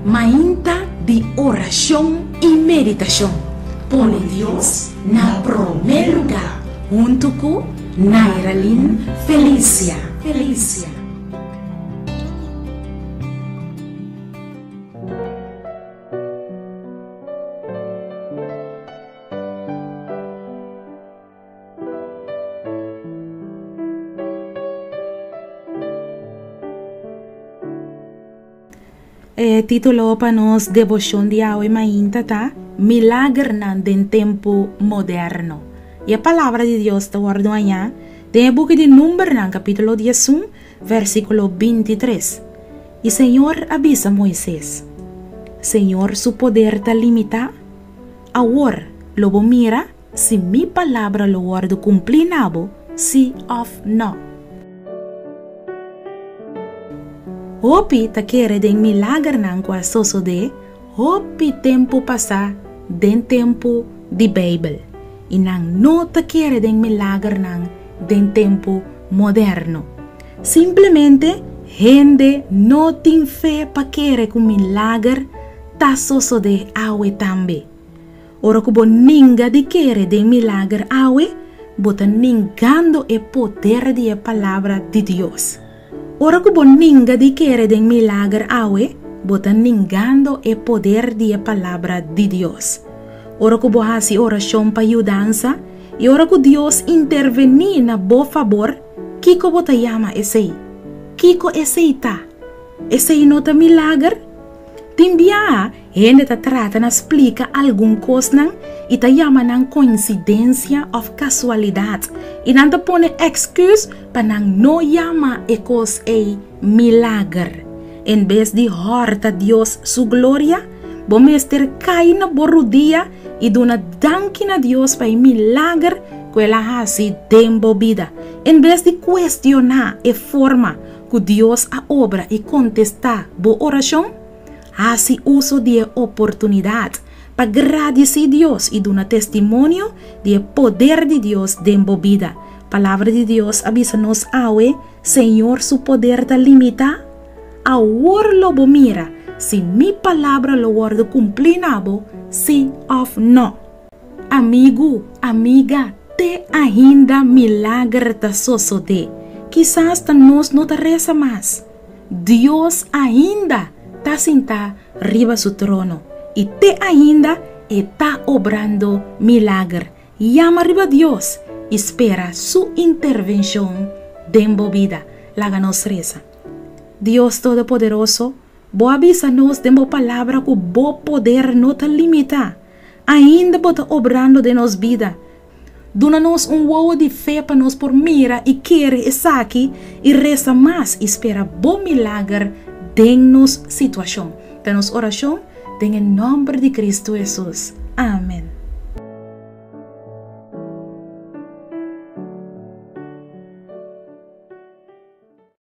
Mainta di orashon i meditashon. Pone Dios na promé lugá huntu ku Nairalyn Felicia. Felicia. E título pa nos deboshon di awe mainta ta Milagernan den Tempu Moderno. I e Palabra di Dios ta wòrdu hañá den e buki di Numbernan kapítulo diesun, versíkulo bintitres. I señor a bisa Moises, Señor su poder ta limitá? Awor lo bo mira si mi palabra lo wòrdu kumplí na bo, sí òf nò. Hopi ta kere den milagernan ku a sosodé hopi tempu pasá den tempu di Beibel, i nan no ta kere den milagernan den tempu moderno. Simplemente hende no tin fe pa kere ku milager ta sosodé awe tambe. Ora ku bo ninga di kere den milager awe, bo ta ningando e poder di e Palabra di Dios. Ora ku bo ninga di kere den milager awe, bo ta ningando e poder di e Palabra di Dios. Ora ku bo hasi orashon pa yudansa i ora ku Dios intervení na bo fabor, kiko bo ta yama esei? Kiko esei ta? Esei no ta milager? Tin biaha hende ta trata na splika algun kosnan i ta yama nan koinsidensia òf kasualidat, i nan ta pone èksküs pa nan no yama e kos ei milager. En bes di hòrta Dios su gloria, bo mester kai na bo rudia i duna danki na Dios pa e milager ku el a hasi den bo bida, en bes di kuestioná e forma ku Dios a obra i kontestá bo orashon? Hasi uso di e oportunidat pa gradisí Dios i duna testimonio di e poder di Dios den bo bida. Palabra di Dios a bisa nos awe, Señor su poder ta limitá? Awor lo bo mira si mi palabra lo wòrdu kumplí na bo, sí òf nò. Amigu, amiga, te ainda milager ta sosodé. Kisas ta nos no ta resa mas. Dios ainda ta sintá riba su trono i te ainda e ta obrando milager. Yama riba Dios i spera su intervenshon den bo bida. Laga nos resa. Dios Todopoderoso, bo a bisa nos den bo Palabra ku bo poder no ta limitá. Ainda bo ta obrando den nos bida. Duna nos un wowo di fe pa nos por mira i kere esaki i resa mas i spera bo milager den nos situashon. Ta nos orashon den e nòmber di Kristu Hesus. Amen.